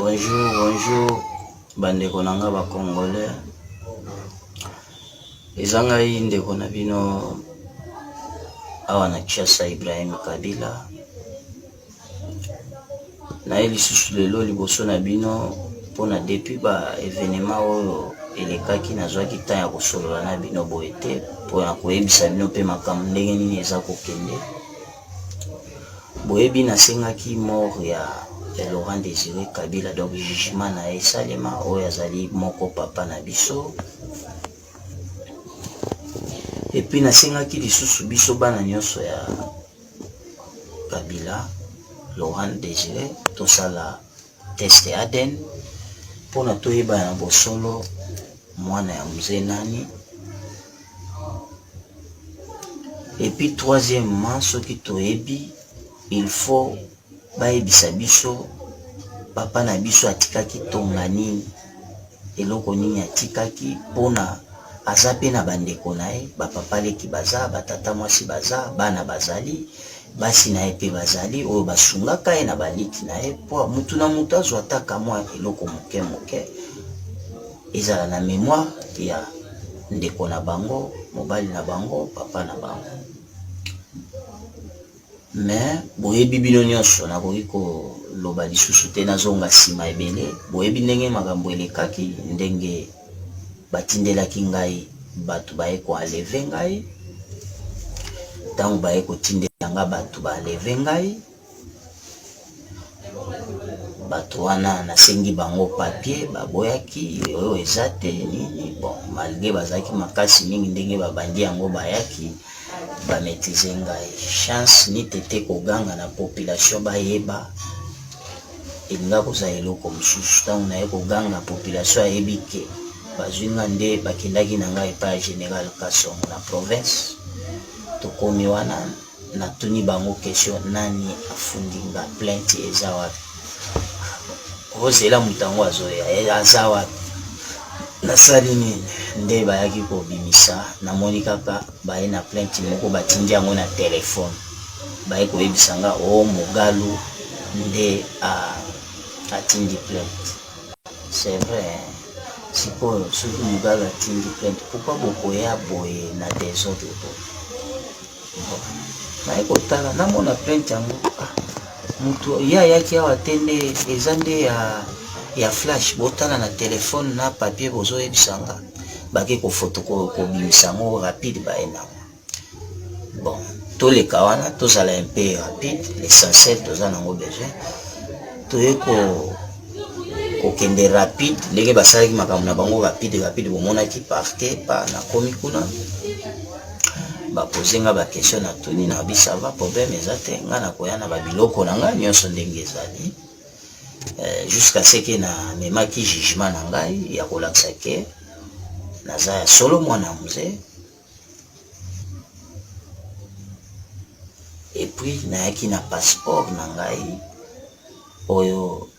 Bonjour, bonjour bandeko na nga ba congolais. Eza ngai ndeko na bino awa na Kinshasa Ibrahim Kabila. Naye lisusu lelo liboso na bino mpona depuis ba evenement oyo elekaki nazwaki temps ya kosolola na bino boye te mpona koyebisa bino mpe makambo ndenge nini eza kokende. Boyebi nasengaki mort ya Laurent Desire Kabila donc jugement na ye esalema oyo azali moko papa na biso. Et puis nasengaki lisusu biso bana nyonso ya Kabila Laurent Desire tosala test ADN mpona toyeba na bosolo mwana ya mzee nani. Et puis troisièmement soki toyebi il faut bayebisa biso papa na biso atikaki tonga nini, eloko nini atikaki mpona aza pe na bandeko na ye, ba papa leki baza, ba tata mwasi baza, bana bazali, basi na ye pe bazali oyo basungaka ye na baliki na ye po mutu na mutu azwa ata kamwa eloko moke moke ezala na memoire ya ndeko na bango, mobali na bango, papa na bango. Mais boyebi bino nyonso, nakoki koloba lisusu te, nazonga nsima ebele. Boyebi ndenge makambo elekaki, ndenge batindelaki ngai bato baye ko enlever ngai. Ntango baye kotindela nga bato ba enlever ngai, bato wana nasengi bango papier, baboyaki, oyo eza te nini. Bon, malgre bazalaki makasi mingi ndenge babandi yango bayaki ba maîtriser ngai. Chance ni tete koganga na population bayeba elinga kozala eloko mosusu. Ntango naye koganga population ayebi ke bazwi nga nde bakendaki na ngai epai ya General Kasongo na province. Tokomi wana natuni bango question, nani afundi nga, plainte eza wapi? Ozela moto yango azoya, aza wapi? Nasali nini? Nde bayaki kobimisa, namoni kaka baye na plainte moko batindi yango na telefone, baye koyebisa nga o Mugalu nde atindi plainte. C'est vrai, sikoyo soki Mugalu atindi plainte, pourquoi bokoya boye na desordre boye? Bon, naye kotala namona plainte yango, mutu ye ayaki awa te nde eza nde ya flash, botala na telefone na papier bozoyebisa nga, bake kofoto kobimisa yango rapide baye nango. Bon, toleka wana tozala un peu rapide, l'essentiel toza nango besoin toye kokende rapide ndenge basalaki makambo na bango rapide rapide. Bomonaki parquet pa nakomi kuna bapose nga ba question, natuni na bi ça va, problème eza te, nga nakoya na babiloko na ngai nyonso ndenge ezali, jusqu'à ce que namemaki jugement na ngai ya kolakisa ke naza ya solo mwana mzee. Et puis nayaki na passeport na ngai oyo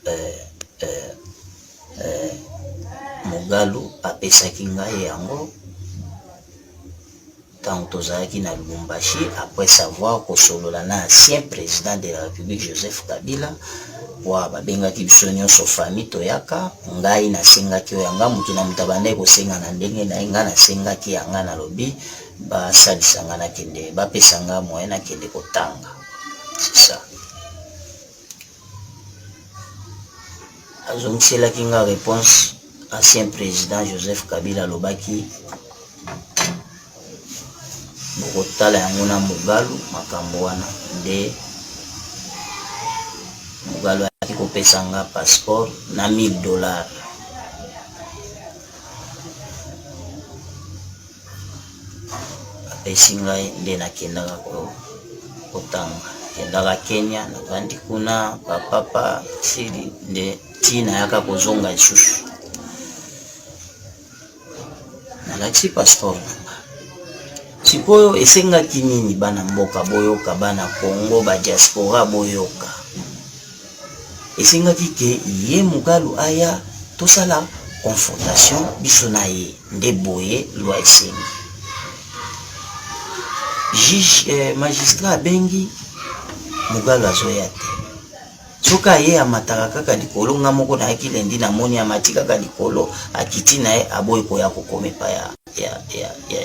Mugalu apesaki ngai yango ntango tozalaki na Lubumbashi, après savoir kosolola na ancien président de la République Joseph Kabila. Wa babengaki biso nyonso famille toyaka, ngai nasengaki oyo yanga mutu na mutu abandaki kosenga na ndenge na ye, ngai nasengaki yanga, nalobi basalisa nga nakende, bapesa nga moyen nakende kotanga. C'est ça. Azongiselaki nga réponse, ancien président Joseph Kabila alobaki bokotala yango na Mugalu makambo wana. Nde Mugalu ayaki kopesa nga passeport na 1000 $. Apesi ngai nde nakendaka kotanga, kendaka Kenya, navandi kuna bapapa sili nde ntina yaka kozonga lisusu, nalakisi passeport na nga. Sikoyo esengaki nini? Bana mboka boyoka, bana Congo ba diaspora boyoka, esengaki ke ye Mugalu aya tosala confrontation biso na ye nde boye loi esengi. Juge magistrat abengi Mugalu, azoya te. Soki aye amataka kaka likolo, nga moko nayaki lundi namoni amati kaka likolo, akiti na ye, aboyi koya kokoma epai ya, ya, ya, ya,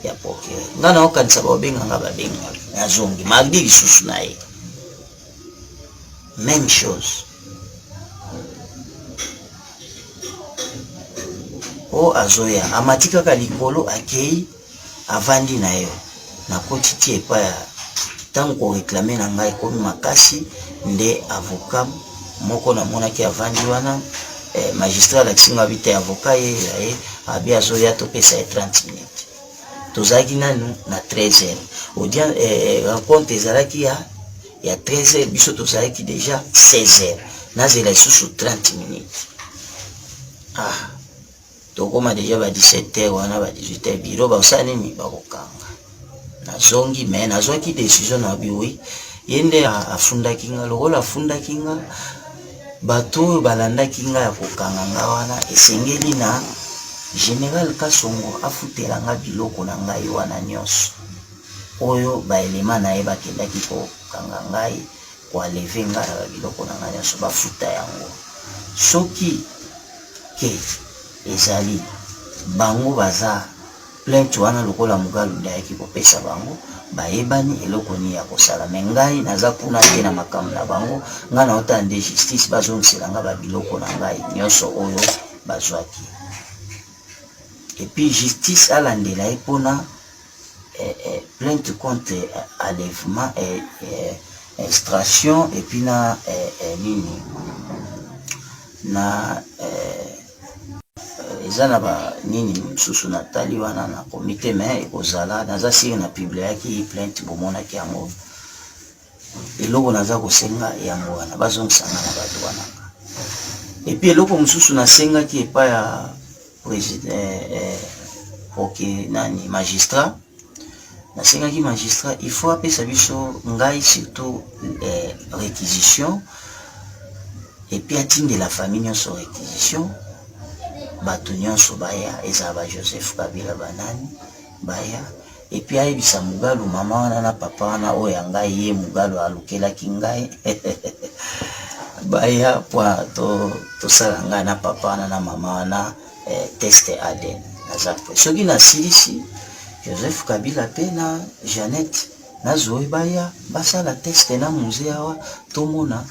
ya procureur. Nga naokanisa baobenga nga, babenga nazongi mardi lisusu na ye, même chose. O azoya amati kaka likolo, akei avandi na ye, nakoti ti epai ya ntango koreklame na ngai ekomi makasi, nde avocat moko namonaki avandi wana, magistrat alakisi ngai bi te avocat ye ya ye abi azoya, topesa ye 30 minutes. Tozalaki nanu na 13 heures audience, rencontre ezalaki ya 13 heures, biso tozalaki déjà 16 heures, nazela lisusu 30 minutes. Ah, tokóma déjà ba 17 heures wana, ba 18 heures, bureau bakosala nini? Bakokanga. Nazongi, mais nazwaki décision na bi oui, ye nde afundaki nga. Lokola afundaki nga, bato oyo balandaki nga ya kokanga nga wana, esengeli na général Kasongo afutela nga biloko na ngai wana nyonso oyo baelema na ye bakendaki kokanga ngai, koenlever ngai na babiloko na ngai nyonso, bafuta yango. Soki ke ezali bango baza plainte wana, lokola Mugalu nde ayaki kopesa bango, bayebani eloko nini ya kosala. Mais ngai naza kuna te na makambo na bango. Ngai naotala nde justice, bazongisela nga babiloko na ngai nyonso oyo bazwaki, et puis justice alandela ye mpona plainte contre enlèvement, extraction, et puis na nini na eza na banini mosusu natali wana nakomi te, mais ekozala naza sûr na publiaki plainte, bomonaki yango. Eloko naza kosenga yango wana, bazongisanga na bato wana. Et puis eloko mosusu nasengaki epai ya président, ok, nani, magistrat, nasengaki magistrat il faut apesa biso, ngai surtout, réquisition, et puis atindela famille nyonso réquisition, bato nyonso baya, ezala ba Joseph Kabila, banani baya. Et puis ayebisa Mugalu, mama wana na papa wana oyo ya ngai, ye Mugalu alukelaki ngai, baya po tosala ngai na papa wana na mama wana test ADN. Naza prêt. Soki nasilisi, Joseph Kabila mpe na Jeannette na Zoe baya basala test na Mzee awa, tomona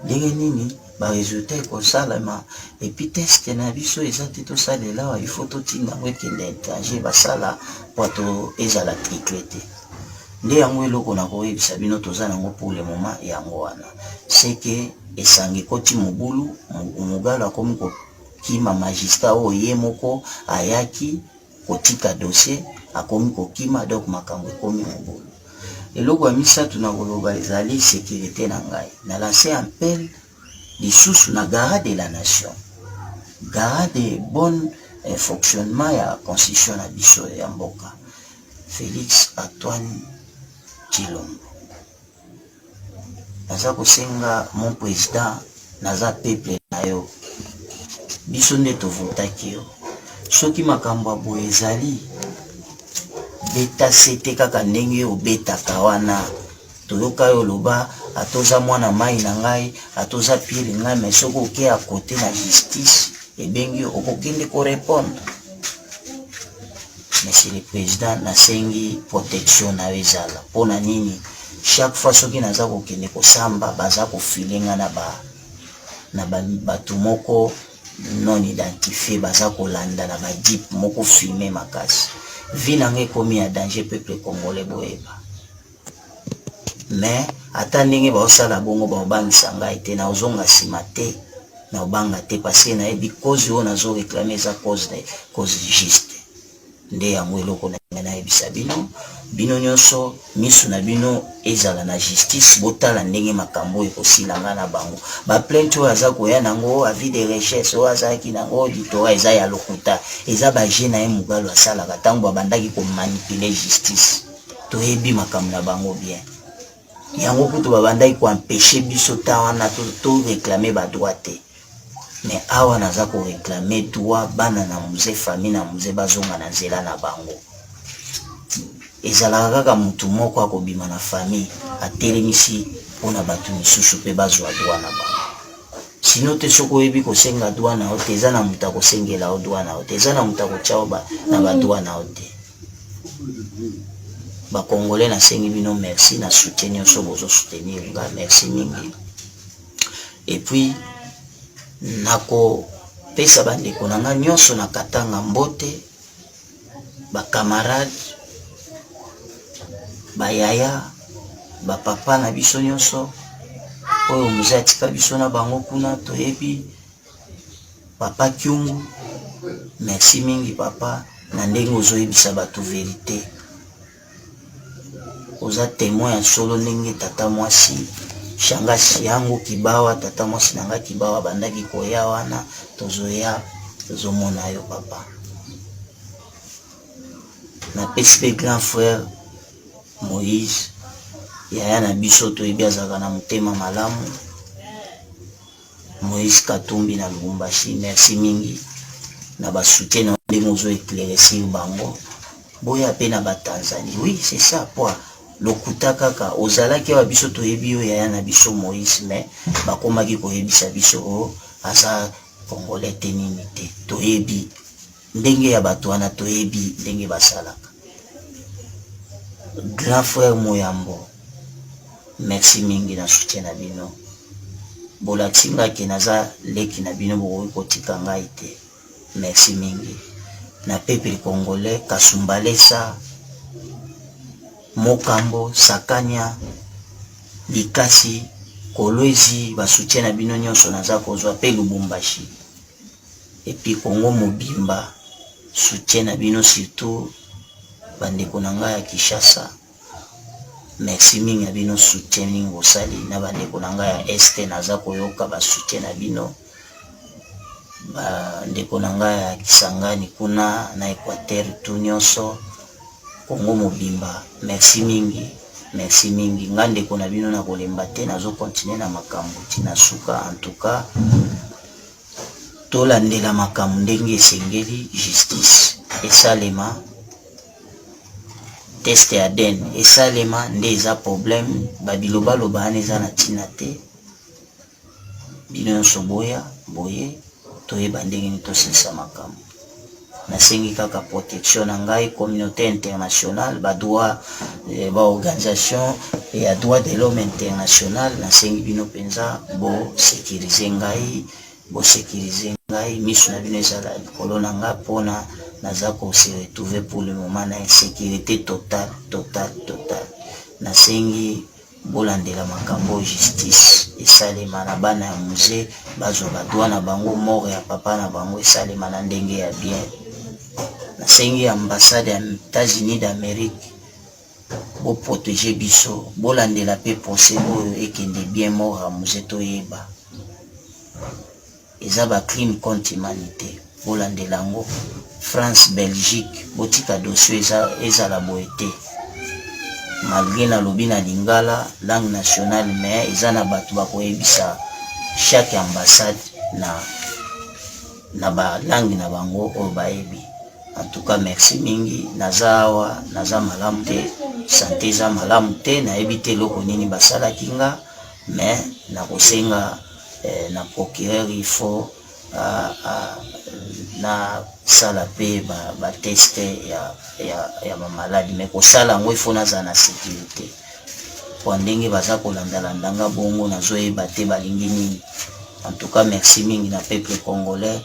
ndenge nini baresultat ekosalema. Et puis test na biso eza te tosalela awa, il faut totinda yango ekende étranger basala po to ezala tricle te. Nde yango eloko nakoyebisa bino toza nango pour le moment yango wana. Seke esanga ekoti mobulu, Mugalu akomi kokima magistrat oyo ye moko ayaki kotika dossier, akomi kokima, donc makambo ekomi mobulu. Eloko ya misato na koloba ezali sécurité na ngai. Na lance appel lisusu na garant de la nation, garant de bon fonctionnement ya constitution na biso ya mboka, Félix Antoine Tshilombo. Naza kosenga, mon président, naza peuple na yo, biso nde tovotaki yo. Soki makambo ya boye ezali, beta sete kaka ndenge obetaka wana. Toyoka yo oloba ata oza mwana mai na ngai, ata oza piele ngai, mais soki oke ya kote na justice ebengi yo, okokende korépondre. Monsieur le président, nasengi protection na yo ezala. Mpona nini? Chaque fois soki naza kokende kosamba, baza kofiler nga na bato moko non identifié, baza kolanda na bajeep moko fumé makasi. Vie na ngai ekomi ya danger, peuple congolais boyeba. Mais ata ndenge baosala bongo, baobangisa ngai te, naozonga nsima te, naobanga te, parce que nayebi cause oyo nazoréclamer eza cause juste. Nde yango eloko na ngai nayebisa bino. Bino nyonso, miso na bino ezala na justice, botala ndenge makambo oyo ekosila ngai na bango. Baplainte oyo aza koya nango, avis de recherche oyo azalaki nango, auditorat, eza ya lokuta, eza baje na ye Mugalu asalaka ntango babandaki komanipuler justice. Toyebi makambo na bango bien. Yango kutu babandaki koempêcher biso ta wana toréclamer badroit te. Mais awa naza koréclamer droit, bana na Mzee, famille na Mzee bazonga na nzela na bango. Ezalaka kaka mutu moko akobima na famille atelemisi pona batu misusu pe bazua droit na bango. Sinon te soki oyebi kosenga droit na yo te eza na mutu akosengela yo droit na yo te, eza na mutu akotia yo na ba droit na yo te. Ba congolais nasengi bino merci na soutien nionso bozo soutenir nga, merci mingi. Et puis nakopesa bandeko na nga nionso na Katanga mbote. Ba camarades, ba yaya, ba papa na biso nyonso oyo mzee atika biso na bango kuna toyebi papa Kyungu, merci mingi papa na ndenge ozoyebisa bato verite. Oza temoin ya solo ndenge tata mwasi shangasi yango kibawa tata mwasi na nga kibawa abandaki koya wana tozoya tozomona yo papa. Napesi mpe grand frère Moïse yaya na biso toyebi azalaka na motema malamu. Moïse Katumbi na Lubumbashi merci mingi na ba soutien na ndenge ozo eclaircir bango boya pe na ba Tanzanie oui c'est ça poa lokuta kaka ozalaki awa biso toyebi yo yaya na biso Moïse mais bakomaki koyebisa biso o oh, aza congolais te nini te toyebi ndenge ya bato wana toyebi ndenge basalaka grand frère Moyambo merci mingi na soutien na bino bolakisi ngai ke naza leki na bino bokoki kotika ngai te merci mingi na peuple congolais kasumbalesa mokambo sakanya likasi kolwezi ba soutien na bino nyonso naza kozwa pe lubumbashi et puis Congo mobimba soutien na bino surtout bandeko na ngai ya Kinshasa merci mingi na bino soutien mingi bosali na bandeko na ngai ya este naza koyoka ba soutien na bino bandeko na ngai ya Kisangani kuna na Equateur tout nyonso Congo mobimba merci mingi merci mingi nga ndeko na bino na kolemba te nazo continuer na makambo tina suka en tout cas Tolandela makambo ndenge esengeli, justice esalema, test ya ADN esalema nde eza problème, ba bilobaloba wana eza na tina te. Bino nyonso boya boye toyeba ndenge nini tosilisa makambo. Nasengi kaka protection na ngai, communauté internationale, ba droit, eh, ba organisation ya droit de l'homme international, nasengi bino mpenza bo sécuriser ngai, bo sécuriser ngai, miso na bino ezala likolo na ngai mpona naza ko se retrouver pour le moment na insécurité totale, totale, totale. Nasengi Bolandela makambo oyo justice esalema na bana ya muze bazwa ba droit na bango mort ya papa na bango esalema na ndenge ya bien. Nasengi ambassade ya Etats Unis d'Amerique bo proteger biso bolandela pe procès oyo ekende bien mort ya muze toyeba. Eza ba crime contre humanite bolandela yango France Belgique botika dossier eza ezala boye te malgre nalobi na lingala langue nationale mais eza na bato bakoyebisa chaque ambassade na na ba langue na bango oyo bayebi en tout cas merci mingi naza awa naza malamu te sante eza malamu te nayebi te eloko nini basalaki nga mais nakosenga eh, na procureur il faut na sala pe ba, ba test ya, ya, ya ba maladi mais kosala yango il faut nazala na sécurité po ndenge baza kolandalanda nga bongo nazoyeba te balingi nini en tout cas merci mingi na peuple congolais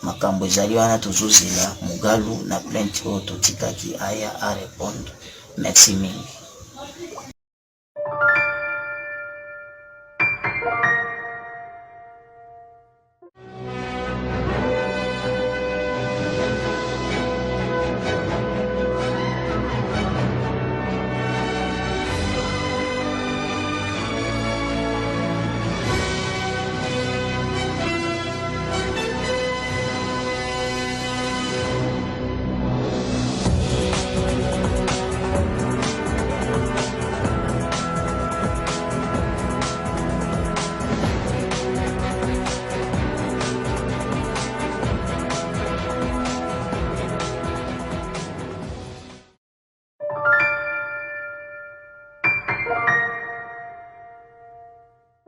makambo ezali wana tozozela mugalu na plainte oyo totikaki aya a répondre merci mingi.